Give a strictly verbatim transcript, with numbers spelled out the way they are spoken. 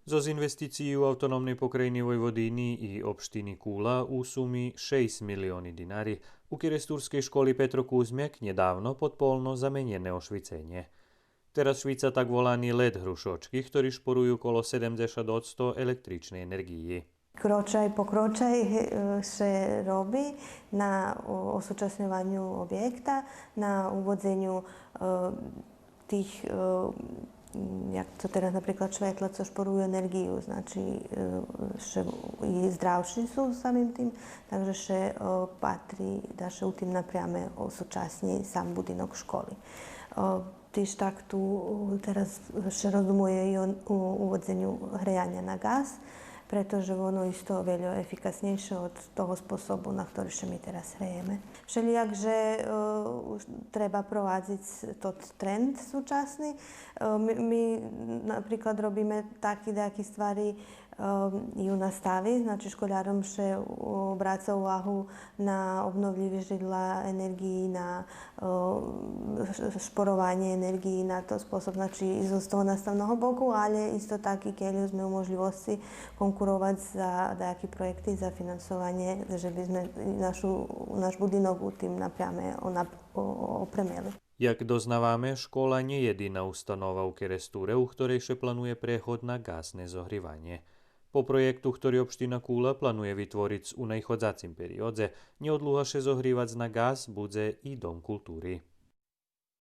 Зоз инвестицию Автономней покраїни Войводини и општини Кула у суми шейсц милиони динари, у керестурскей школи „Петро Кузмяк” нєдавно подполно заменєне ошвиценє. Тераз швица так волани лед грушочки, хтори шпорую коло седемдзешат одсто електричней енерґиї. Крочай по крочай, е, ше роби на о-, осучасньованю обєкта, на уводзеню, е, тих, е, м, як то тераз, наприклад, шветла, цо шпорую енерґию, значи, е, ше и здравши су самим тим, так же ше, е, патри да ше у тим напряме осучасни сам будинок школи. Е, тиж так ту, е, тераз ше роздумує и о, о уводзеню греяня на ґаз, прето же воно исто вельо ефикаснєйше од того способу на хтори ше ми тераз греєме. Вшелїяк же, е, уж треба провадзиц тот тренд сучасни. Е, ми, ми, наприклад, робиме таки даяки ствари, е, и у настави, значи, школяром ше обраца увагу на обновлїви жидла енерґиї, на, е, ш-, шпорованє енерґиї, на тот способ, значи, и зоз того наставного боку, але исто так и кельо зме у можлївосци конкуровац за даяки проєкти, за финансованє, же би зме нашу, наш будинок у тим напряме онап-, о-, о-, опремели. Як дознаваме, школа нє єдина установа у Керестуре, у хторей ше планує преход на ґазне зогриванє. По проєкту хтори општина Кула планує витвориц у наиходзацим периодзе, нєодлуга ше зогривац на ґаз будзе и Дом култури.